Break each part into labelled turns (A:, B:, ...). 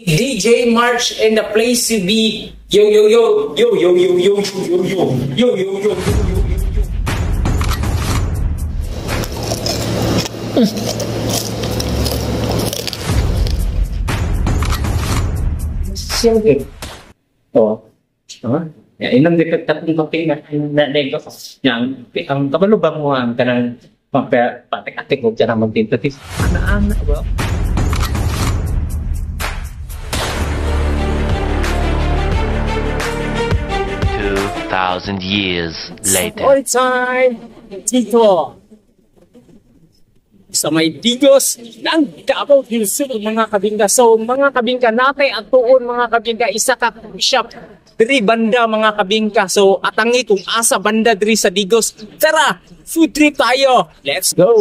A: DJ March in the place to be. Yo, yo, yo, yo, yo, yo, yo, yo, yo, yo, yo, yo, yo, yo, yo. Siyempre. Oo. Oh. Ya, inom di ka tatlong kape na na nego. Yang ang kabalo ba mo ang kanang patik-atik og dyan ang magtintatis. Ana-ana ba?
B: 2,000 years later.
A: All time dito sa may Digos ng Davao del Sur, mga kabingka. So mga kabingka, natay ang tuon, mga kabingka, isa ka coffee shop diri banda, mga kabingka. So atangi kung asa banda diri sa Digos. Tara, food trip tayo. Let's go.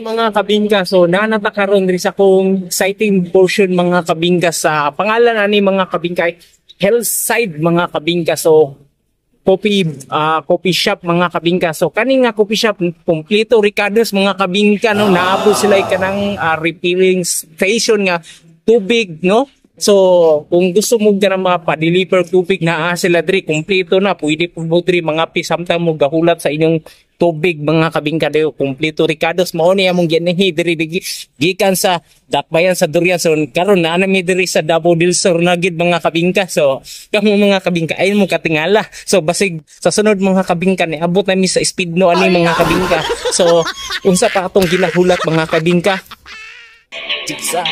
A: Mga kabingka, so nanata karon diri sa kong exciting portion, mga kabingka, sa pangalan ani, mga kabingka, ay Hillside, mga kabingka. So coffee shop, mga kabingka. So kani nga coffee shop, kompleto ricados, mga kabingka, no, naabot sila kanang refilling station nga tubig, no. So kung gusto mo ganang mga pa-deliver tubig, naa sila diri, kompleto na. Pwede po mo diri mga samtang mo gahulat sa inyong tubig, mga kabingka, dayo kompleto ricados. Mao ni among ginahi diri gikan sa Dakbayan sa Durian. So karon naa nami diri sa Davao del Sur na gid, mga kabingka. So kamo, mga kabingka, ayun mo katingala. So basig sa sunod, mga kabingka, ni abot nami sa speed no ani, mga kabingka. So unsa pa atong ginahulat, mga kabingka? Zigzag.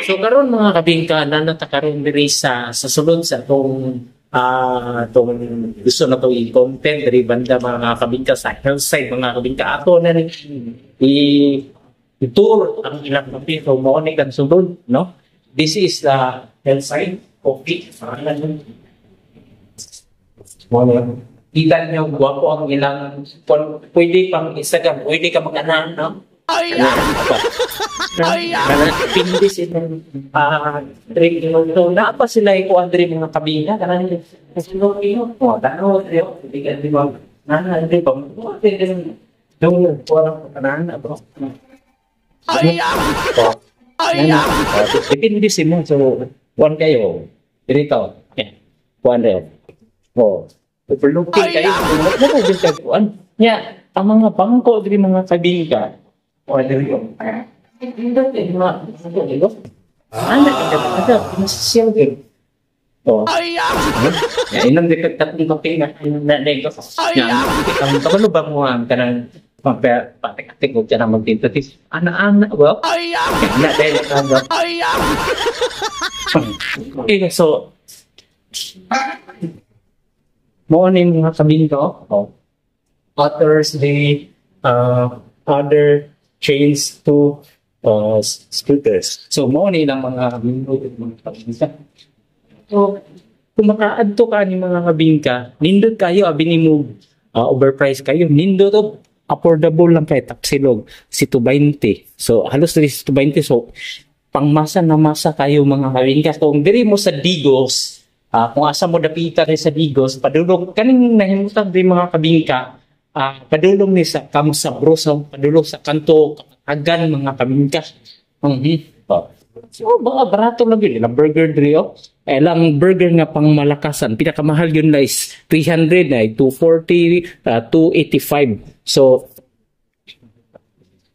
A: So karon mga kabingka, nanata karon diri sa sulod sa atong tong gusto na to i-content diri banda mga kabingka sa Hillside mga kabingka. Ato na rin i-tour ang ilang kape. So mao ni kan sulod, no? This is the Hillside Coffee. Pangalan nun. Mao ni. Kita niyo gwapo ang ilang pwede pang Instagram, pwede ka mag-anak, no? Ay! Pindi sila drink nyo. So, naa pa sila ikuan diri mga kabina. Kanang sino iyo. Oh, tanaw diri. Hindi ka di ba? Nana diri pa. Dung kuan kanan bro. Ay! Ay! Depende si mo. So, kuan kayo. Dito. Kuan rin. Oh. Overlooking kayo. Wala din kayo kuan. Nya, ang mga bangko diri mga kabingka. O, diri ko. Hindi, mga bangko. Ano, ada, pinasasyaw din. Oh. Ya, inom di ka tatlong kape na na nego. Ya, ang kabalo ba mo ang kanang patik-atik og dyan ang magtintatis. Ana-ana, well. Ana, dahil na. Okay, so, mo ni mga kabinto. Oh. Others, the other chains to scooters. So, mo ni lang mga kabinto, mga kabinto. So, kung makaadto ka ni mga kabingka, nindot kayo, abi ni mo overpriced kayo, nindot to, affordable lang kay tapsilog, si 220. So, halos diri si 220. So, pangmasa na masa kayo mga kabingka. Kung diri mo sa Digos, kung asa mo dapita rin sa Digos, padulong, kaning nahimutan diri mga kabingka, padulong ni sa Kamusabroso, padulong sa kanto, Kapatagan mga kabingka. So, baka barato lang yun. Ilang burger diri, oh. Ilang burger nga pang malakasan. Pinakamahal yun na is 300 na, 240, 285. So,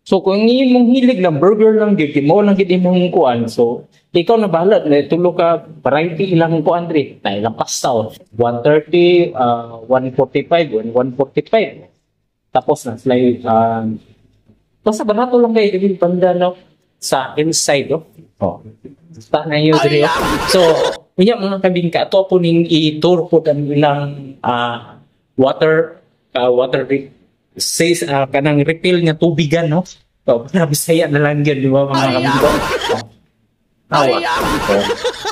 A: kung imong hilig lang, burger lang gyud, mo lang gyud imong kuan. So, ikaw na bahala, na tulo ka variety ilang kuan diri. Na ilang pasta, oh. 130, 145, 145. Tapos na sila, basta barato lang kayo diri banda, no? Sa inside, oh. Oh. Basta na yun diri, oh. So, unya mga kabingka, ato po ning i-tour po ang ilang water water says kanang refill nga tubigan, no? So, Bisaya na lang yun, di ba mga kabingka? Oh. Awa. Oh.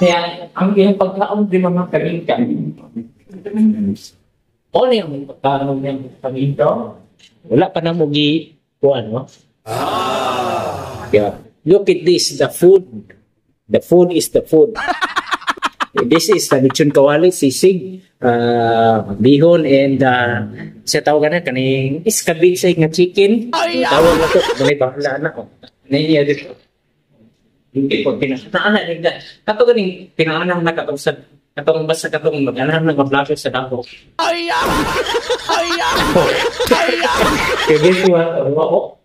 A: Kaya, ang iyong pagkaon di mga kabingka, o na yung pagkaon ng kabingka, wala pa na mo gi-kuan, no? Yeah. Look at this, the food. The food is the food. This is the lechon kawali, sisig, bihon, and sa tawag na kaning iskabisay nga chicken. Tawag na to, may bahala na ko. Naiya dito. Hindi po pinanaan na kato ganing pinanaan na katong sa katong basta katong mag-anak na mag-vlogger sa Davao. Ay! Ay! Kaya guess what? Oh.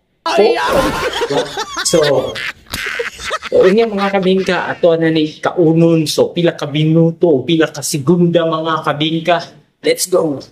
A: So, unya mga kabingka, ato na ni kaunon. So, pila ka minuto, pila ka segunda mga kabingka. Let's go!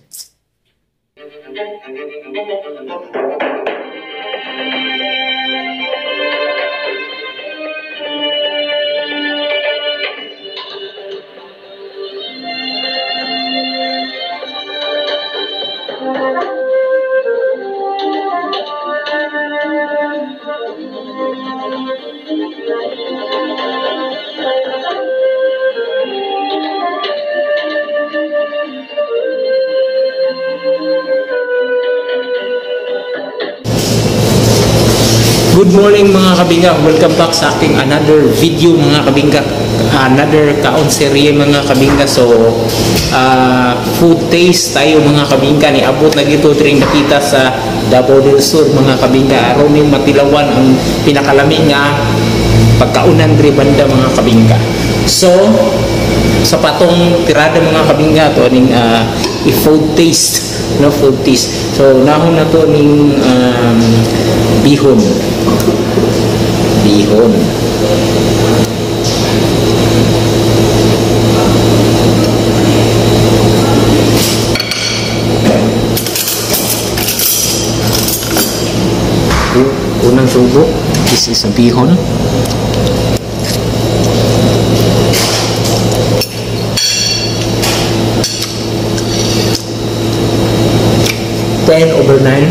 A: Good morning, mga kabingka. Welcome back sa aking another video, mga kabingka. Another kaon serye, mga kabingka. So food taste tayo, mga kabingka. Niabot na dito dring nakita sa Davao del Sur, mga kabingka. Aron ning matilawan ang pinakalami nga pagkaunan diri banda, mga kabingka. So sa patong tirada, mga kabingka, to ning i-food taste, no, food taste. So nahon na to ning bihon. Bihon. Unang subo, this is a bihon. 10/9.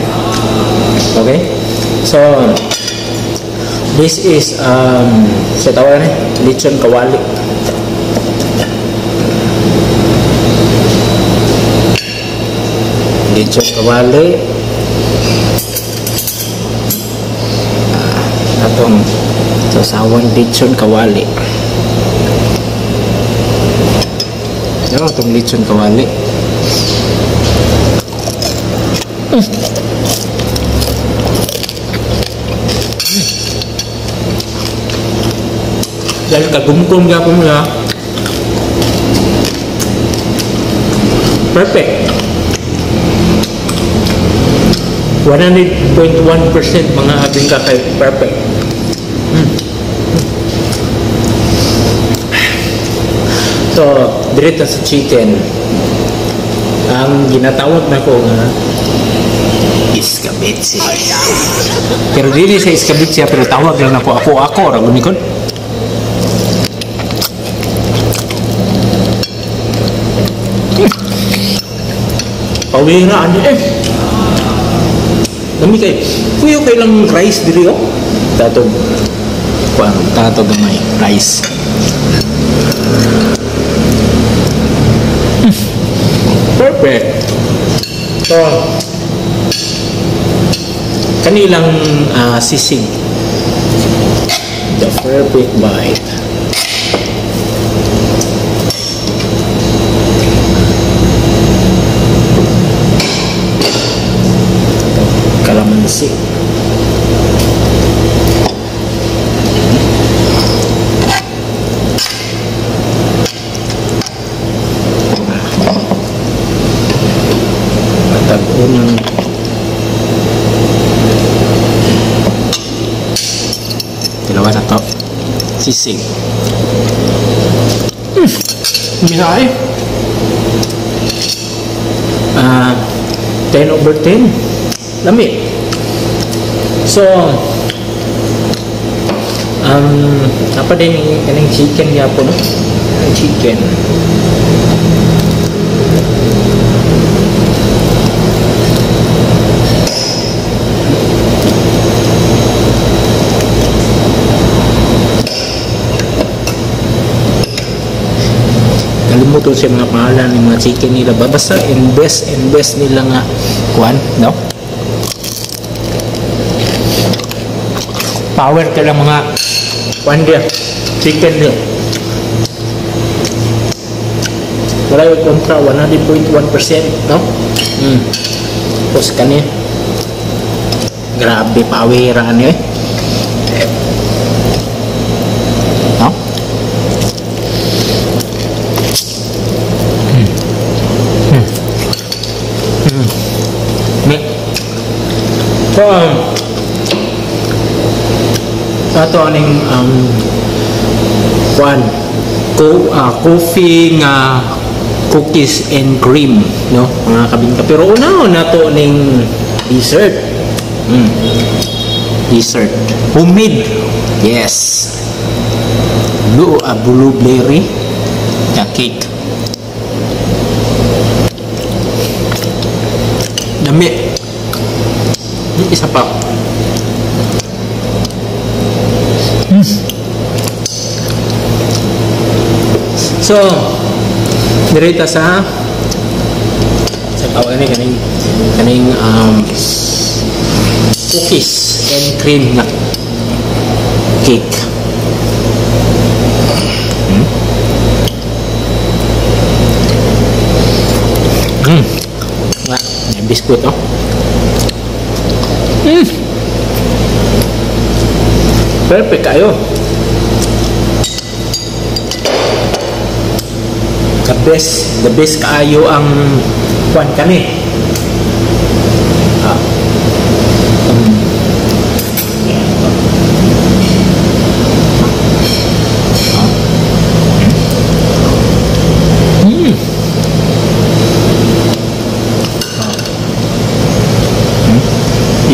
A: Okay, so this is sa tawag ni lechon kawali. Lechon kawali. Atong sasawan lechon kawali. Ano atong lechon kawali? Dahil kagumgum gapon mo na. Perfect. 100.1%, mga kabingka, kay perfect. So, direta sa chicken. Ang ginatawag na ko nga iskabitsi. Pero dili sa iskabitsi, pero tawag lang ako ako ako ra gunikon. Pawira ani eh. Dami kay. Kuyo kay lang rice diri oh. Tatog. Kuan tato gamay rice. Perfect. So, kanilang sisig. The perfect bite. Kalamansi. Matag-unang dalawa na to. Sisig. Minay. 10/10. Lami. So, apa din kaning chicken gyapon, no? Ang chicken. Kalimutan siya mga pangalan ng mga chicken nila. Basta invest, invest nila nga kuan, no? Power ka lang mga kuan dia, chicken dia. Wala yung kontra, 100.1%, no? Tapos kani, grabe power ani eh. No? So, ato aning kuan coffee nga cookies and cream, no, mga kabingka. Pero una na to ning dessert. Dessert homemade, yes, blue blueberry na cake. Dami. Isa pa. So, direta sa tawag ni kaning cookies and cream na Cake. Nga, biskuit, oh. Perfect kayo. The best kaayo ang kuan kani.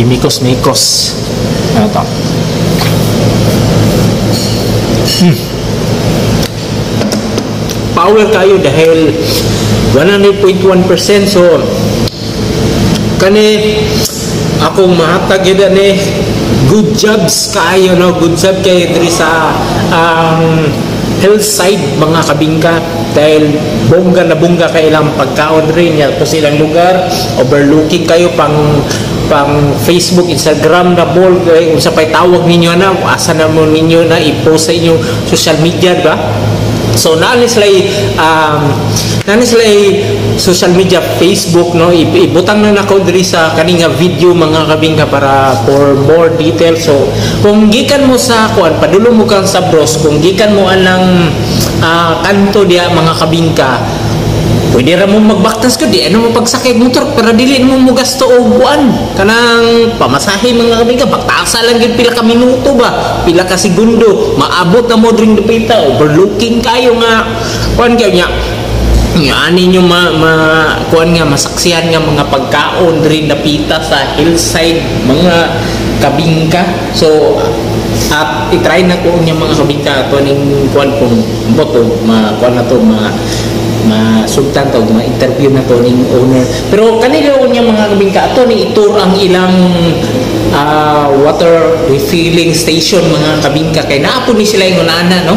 A: Imikos-mikos. Ano to? Power kayo dahil 100.1%. So kani akong mahatag yun ni good jobs kayo, no? Good job kayo diri sa hillside mga kabingka, dahil bongga na bongga kay ilang pagkaon rin niya po silang lugar, overlooking kayo pang Facebook, Instagram na ball, unsa pay tawag ninyo na, asa na mo ninyo na i-post sa inyong social media, di ba? So naani sila social media, Facebook, no? Ibutang na nako diri sa kani nga video mga kabingka para for more details. So kung gikan mo sa kuan, padulong mo kang sa bros, kung gikan mo anang kanto diya mga kabingka, pwede ra mo magbaktas ko, di ano mo pagsakay motor para dili mo mugasto og kuan kanang pamasahe mga kabingka. Baktasa lang gyud pila ka minuto ba, pila ka segundo, maabot na mo dring dapita. Overlooking kayo nga kuan kayo nya nga ani nyo ma kuan nga masaksihan nga mga pagkaon diri dapita sa hillside mga kabingka. So at i-try na ko unya mga kabingka ato ning kuan kung boto ma kuan na to ma masugtan to, mga interview na to ning owner. Pero kanila unya mga kabingka ato ni itour ang ilang water refilling station mga kabingka, kay naa po ni sila ingon ana, no?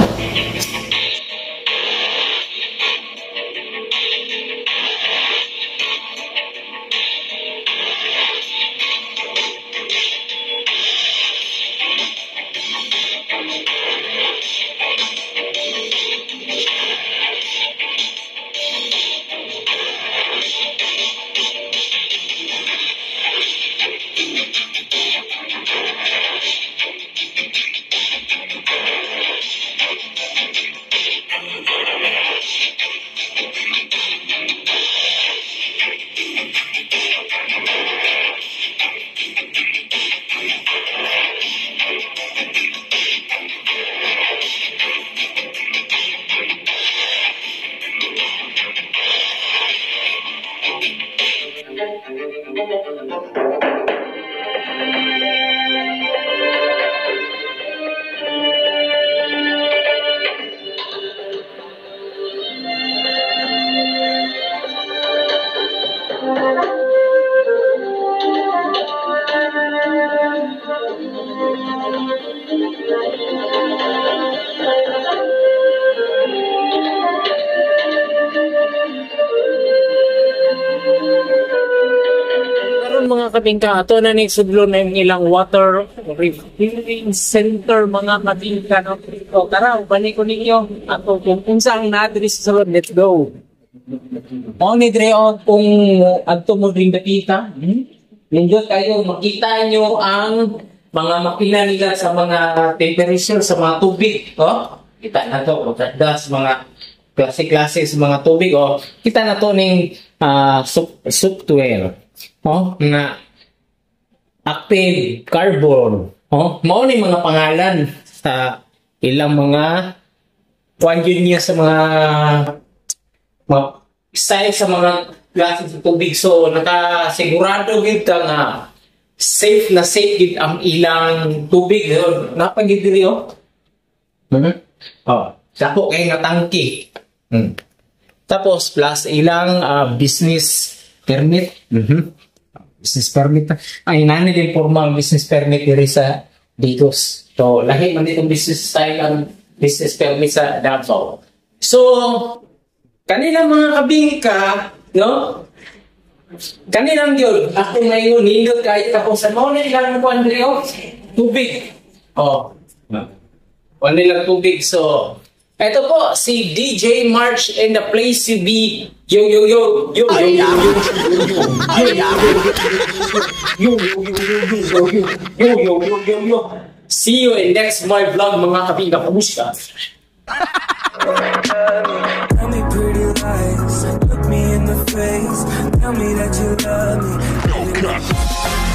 A: Mga kabingka, ato na ning sudlo na yung ilang water refilling center mga kabingka, no? So, tara, balik ko ninyo ato kung unsa ang naa diri sa sulod. Let's go. Mao ni diri kung adto mo dring dapita, nindot kayo makita nyo ang mga makina nila sa mga temperature sa mga tubig, oh. Kita na to, ganda sa mga klase-klase sa mga tubig, oh. Kita na to ning software, oh, nga active carbon, oh. Mao ni mga pangalan sa ilang mga kuan yun niya sa mga style sa mga klase sa tubig. So nakasigurado gid ka nga safe na safe gid ang ilang tubig. Napag gid diri, oh. Oh, dako kay nga tangki. Tapos plus ilang business permit. Business permit. Ay, nani din formal business permit diri sa Digos. So, lahi man ditong business style ang business permit sa Davao. So, kanila mga kabingka, no? Kanilang yun. Ako ngayon, nindot kahit ako sa mao na ilang ko, Andreo, tubig. Oh. Wala nilang tubig. So, eto po, si DJ March in the place to be. Yo, yo, yo, yo, yo, yo, yo, yo, yo, yo, yo, yo, yo, yo, yo, yo, yo, yo. See you in next my vlog, mga kabinga. Kamusta?
C: Tell me pretty lies, look me in the face, tell me that you love me.